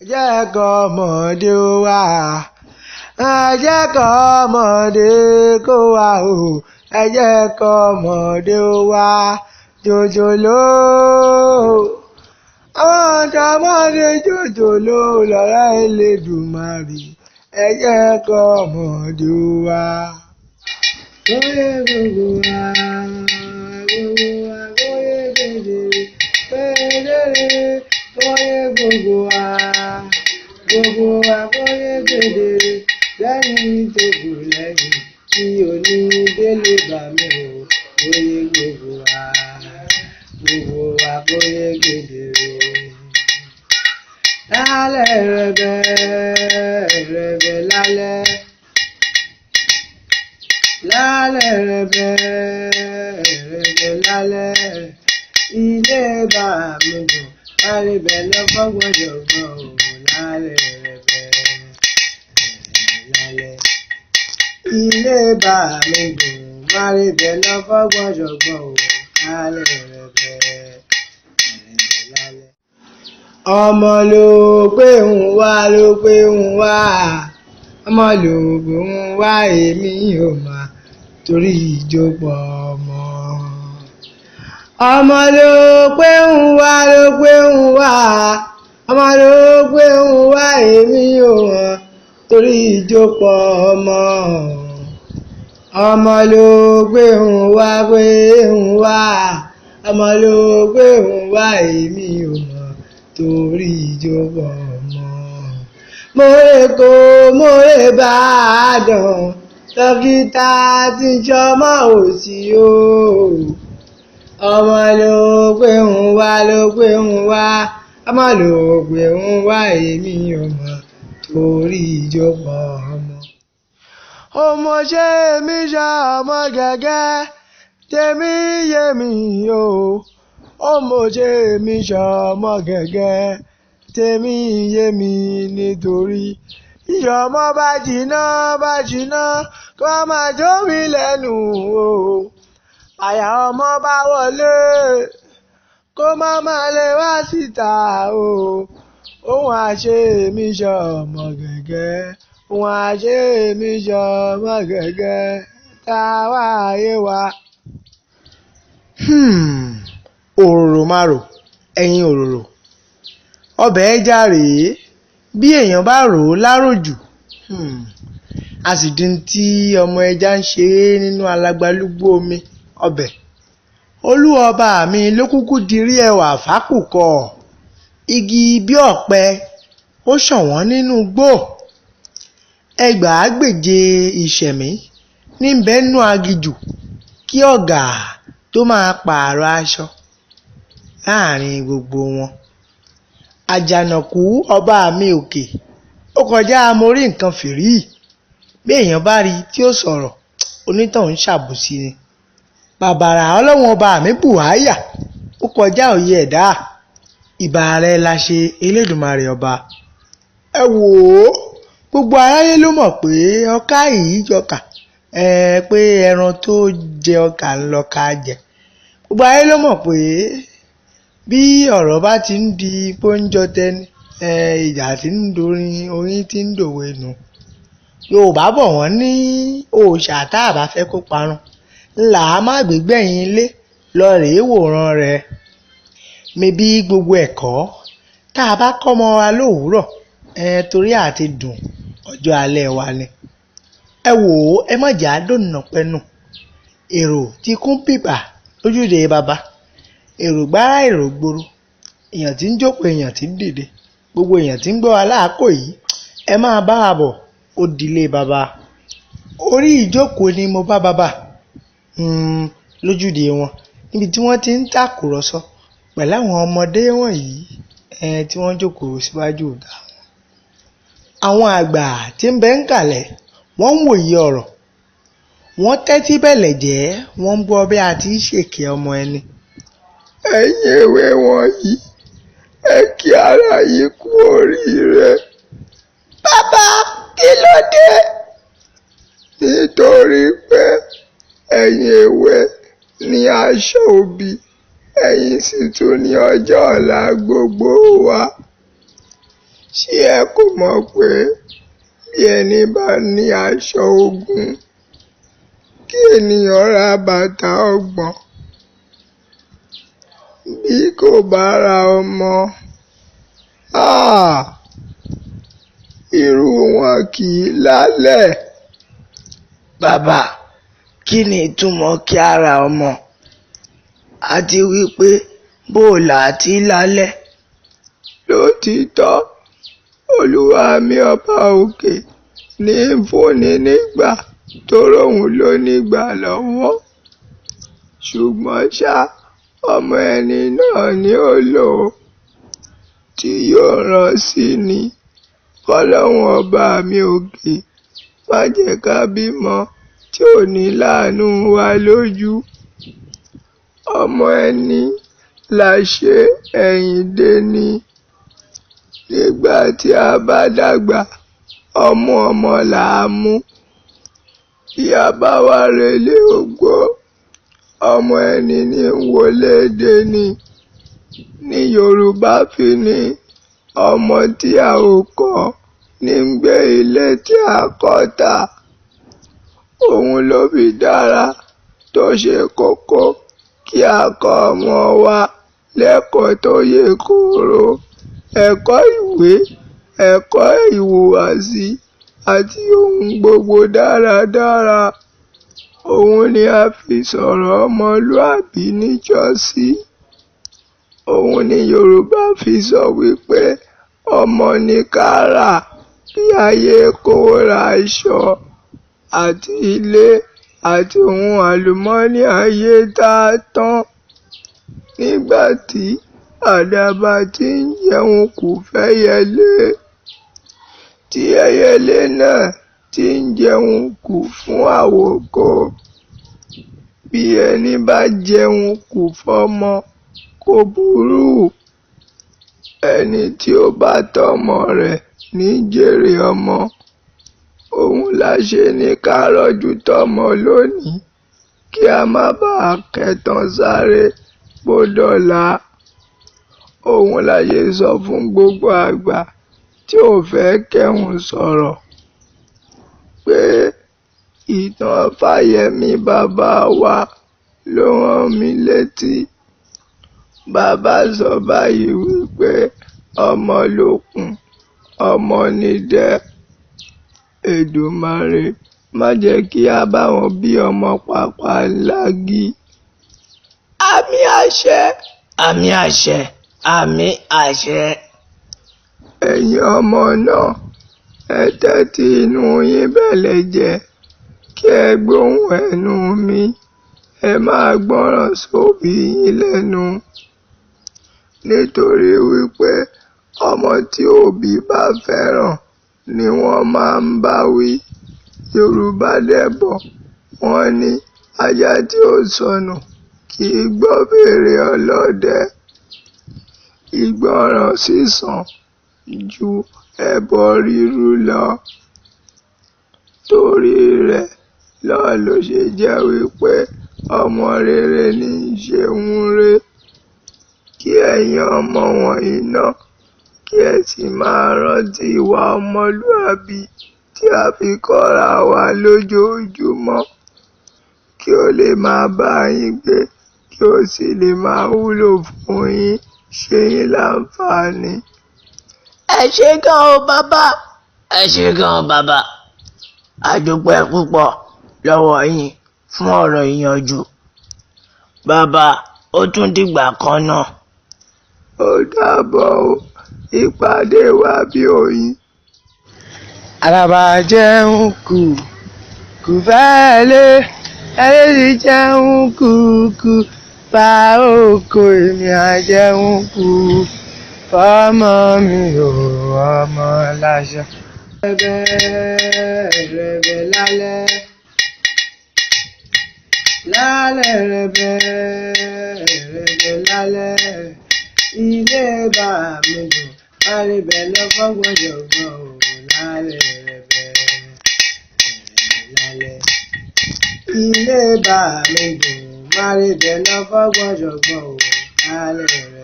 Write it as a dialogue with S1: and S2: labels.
S1: Jẹ́ kọ́mọdé ó wá, ẹ jẹ́ kọ́mọdé kó wá o, ẹ jẹ́ kọ́mọdé ó wá jòjòló. Àwọn ọ̀dọ́mọdé jòjòló lọ́rẹ́ Elédùmarè, ẹ jẹ́ kọ́mọdé ó wá. Kóyè gbogbo wa, gbogbo wa, kóyè kedere, kedere, kóyè gbogbo wa, gbogbo wa, kóyè kedere, lẹ́yìn tó kù lẹ́yìn tí òní délé bá mi o, kóyè gbogbo wa, kóyè kedere. Lálẹ́ rẹ̀bẹ̀ rẹ̀bẹ̀ lálẹ́. Lálẹ́ rẹ̀bẹ̀ rẹ̀bẹ̀ lálẹ́, ilé bá mi dùn, àríbẹ̀ lọ fọ́gbọ́njọ̀gbọ́n o. Lálẹ́ rẹ̀bẹ̀ rẹ̀bẹ̀ lálẹ́, ilé bá mi dùn, àríbẹ̀ lọ fọ́gbọ́njọ̀gbọ́n o. Lálẹ́ rẹ̀bẹ̀ rẹ̀bẹ̀ lálẹ́. Ọmọ ló gbé ń wá, ló gbé ń wá, ọmọ ló gbé ń wá, èmi ò mà torí ìjókòó ọmọ. Ọmọ ló gbé ń wá, ló gbé ń wá, ọmọ ló gbé ń wá, èmi ò mọ̀ torí ìjókòó ọmọ. Ọmọ ló gbé ń wá, gbé ń wá, ọmọ ló gbé ń wá, èmi ò mọ̀ torí ìjókòó ọmọ. Mo rè kó, mo rè Ìbàdàn, dókítà tí ń ṣọmọ òsì o. Ọmọ ló gbé ń wá, ló gbé ń wá, ọmọ ló gbé ń wá, èmi ò mọ̀ torí ìjókòó ọmọ. Ọmọ ṣe mí ṣá ọmọ gẹ́gẹ́ tèmi yé mi o. Ọmọ ṣe mí ṣá ọmọ gẹ́gẹ́ tèmi yé mi, nítorí ìyọmọ bá jìnnà bá jìnnà kó máa jó mi lẹ́nu o. Àyà ọmọ bá wọlé kó má má lè wá síta o. Òun àṣe mi ṣe ọmọ gẹ́gẹ́, òun àṣe mi ṣe ọmọ gẹ́gẹ́ tá a wá ayé wa. Òróró márò, ẹyin òróró, ọbẹ̀ ẹja rèé. Bí èèyàn bá rò ó láròjù, a sì di tí ọmọ ẹja ń ṣe é nínú alagbalúgbú omi ọbẹ̀. Olú ọba mi ló kúkú dirí ẹwà fákùkọ. Igi bí ọ̀pẹ ó ṣọ̀wọ́n nínú igbó. Ẹgbàágbèje ìṣẹ̀mí níbẹ̀ nú aginjù kí ọ̀gá tó máa pààrọ̀ aṣọ láàrin gbogbo wọn. Àjànàkú ọba mi òkè ó kọjá mo rí nǹkan fìrí. Bí èèyàn bá rí tí ó sọ̀rọ̀, onítọ̀hún ń ṣàbòsí ni. Bàbàrà ọlọ́wọ́n ọba mi bùháyà, ó kọjá òye ẹ̀dá. Ìbà rẹ̀ la ṣe Elédùmarè ọba. Ẹ wò ó, gbogbo aráyé ló mọ̀ pé ọká yìí jọkà, pé ẹran tó jẹ ọkà ń lọ ká jẹ. Gbogbo ayé ló mọ̀ pé bí ọ̀rọ̀ bá ti ń di pọ́njọ tẹni, ìjà tí ń dorin, oyin tí ń dòwe nù. Yorùbá bọ̀ wọ́n ní òòṣà tá a bá fẹ́ kó parun ńlá a má gbégbẹ̀yìn ilé lọ rèé wòran rẹ̀. Mebí gbogbo ẹ̀kọ́ tá a bá kọ́ ọmọ wa lówùúrọ̀, torí àti dùn ọjọ́ alẹ́ wa ni. Ẹ wò ó, ẹ má jà á dònà pẹnu. Èrò ti kún bìbà lójúde bàbá. Èrò gbárà, èrò gbòòrò, èèyàn tí ń jókòó, èèyàn tí ń dìde, gbogbo èèyàn tí ń gbọ́ wa láàkó yìí, ẹ máa bá wa bọ̀ ó dilé bàbá. Orí ìjókòó ni mo bá bàbá lójúde wọn, níbi tí wọ́n ti ń tàkùrọ̀sọ pẹ̀lú àwọn ọmọdé wọ̀nyí tí wọ́n jókòó síwájú ìta wọn. Àwọn àgbà tí ń bẹ ń kàlẹ̀, wọ́n ń wòye ọ̀rọ̀, wọ́n tẹ́tí bẹ̀lẹ̀ jẹ́, wọ́n ń gbọ́ bí a ti ń ṣèkẹ́ ọmọ ẹni.
S2: Ẹ̀yin èwe wọ̀nyí, ẹ kí ara yín kú oríire.
S1: Bàbá, kí ló dé?
S2: Nítorí pé ẹ̀yin èwe ní aṣọ òbí, ẹ̀yin sì tún ní ọjọ́ ọ̀la gbogbo wa. Ṣé ẹ kò mọ̀ pé bí ẹni bá ní aṣọ 20, kí ènìyàn ra bàtà 30, bí kò bá ra ọmọ, háà, irú wọn kì í lálẹ̀.
S1: Bàbá, kí ni ìtumọ̀ kí á ra ọmọ? Àti wípé bó là á tí lálẹ̀?
S2: Lótìítọ́, Olúwa mi ọba òkè ní í fúnni nígbà torí òun ló nígbà lọ́wọ́. Ṣùgbọ́n ṣá, ọmọ ẹni náà ni ó lò ó tí yóò rán sí ni. Kọ́lọ́hun ọba mi òkè má jẹ́ ká bímọ tí ò ní láàánú wa lójú. Ọmọ ẹni láṣẹ ẹ̀yìndé ni. Nígbà tí a bá dàgbà, ọmú ọmọ là á mú. Bí a bá wá relé ogbó, ọmọ ẹni ní ń wọlé dè ní. Ní Yorùbá fi ní ọmọ tí a ò kọ́ ní ń gbé ilé tí a kọ́ tà. Òun ló fi dára tó ṣe kókó kí a kọ́ ọmọ wa lẹ́kọ̀ọ́ tó yè kooro, ẹ̀kọ́ ìwé, ẹ̀kọ́ ìhùwàsí àti ohun gbogbo dáradára. Òun ni a fi sọ̀rọ̀ ọmọlúàbí níjọ́sí. Òun ni Yorùbá fi sọ wípé ọmọ ni ká rà kí ayé kówó ra aṣọ àti ilé àti ohun àlùmọ́nì ayé tá tán. Nígbà tí àdàbà tí ń jẹun kù fẹ́yẹlé, tí ẹyẹlé náà tí ń jẹun kù fún àwòkọ. Bí ẹni bá jẹun kù fọ́mọ kò burú. Ẹni tí ó bá tọ́mọ rẹ̀ ní jèrè ọmọ. Òun la ṣe ní ká rọ́jú tọ́mọ lónìí kí a má bà á kẹtàn sáré bó dọ̀la. Òun la ṣe sọ fún gbogbo àgbà tí ò fẹ́ kẹ́hùn sọ̀rọ̀ pé ìtàn Fáyẹmí bàbá wa ló rán mi létí. Bàbá sọ báyìí wípé ọmọ lókun, ọmọ nidẹ. Èdùmàrè má jẹ́ kí a bá wọn bí ọmọ pàpáńlágí. Àmín àṣẹ.
S1: Àmín àṣẹ. Àmín àṣẹ.
S2: Ẹ̀yin ọmọ náà, ẹ tẹ́tí inú yín bẹ̀lẹ̀jẹ́ kí ẹ gbóhùn ẹnu mi. Ẹ máa gbọ́ràn sóbìí yín lẹ́nu. Nítorí wípé ọmọ tí òbí bá fẹ́ràn ni wọ́n máa ń bá wí. Yorùbá dẹ̀ bọ̀, wọ́n ní ajá tí ó sọnù kì í gbọ́ fèrè ọlọ́dẹ. Ìgbọràn sì sàn ju ẹbọ rírú lọ. Torí rẹ̀ náà ló ṣe jẹ́ wípé ọmọ rere ní í ṣe ń re. Kí ẹ̀yin ọmọ wọ̀nyí náà kí ẹ sì máa rántí ìwà ọmọlúàbí tí a fi kọ́ra wa lójoojúmọ́ kí ó lè máa bá yín gbé kí ó sì lè máa wúlò fún yín ṣe yín láǹfààní.
S1: Ẹ ṣé gan o bàbá. Ẹ ṣé gan o bàbá. A dúpẹ́ púpọ̀ lọ́wọ́ yín fún ọ̀rọ̀ ìyànjú. Bàbá, ó tún dìgbà kan náà.
S2: Ó dàbọ̀ o, ìpàdé wa bí oyin.
S1: Àràbà jẹun kù, kù fẹ́lé, ẹlẹ́rìí jẹun kù kù, bá oko èmi àjẹun kù, fọ́mọ mi ò ọmọ láṣọ. Rẹ̀bẹ̀ rẹ̀bẹ̀ lálẹ́, lálẹ́ rẹ̀bẹ̀ rẹ̀bẹ̀ lálẹ́, ilé bá mi dùn, àríbẹ̀ lọ fọ́gbọ́njọ̀gbọ́n ò lálẹ́ rẹ̀bẹ̀ rẹ̀bẹ̀ lálẹ́. Ilé bá mi dùn, àríbẹ̀ lọ fọ́gbọ́njọ̀gbọ́n ò lálẹ́ rẹ̀bẹ̀.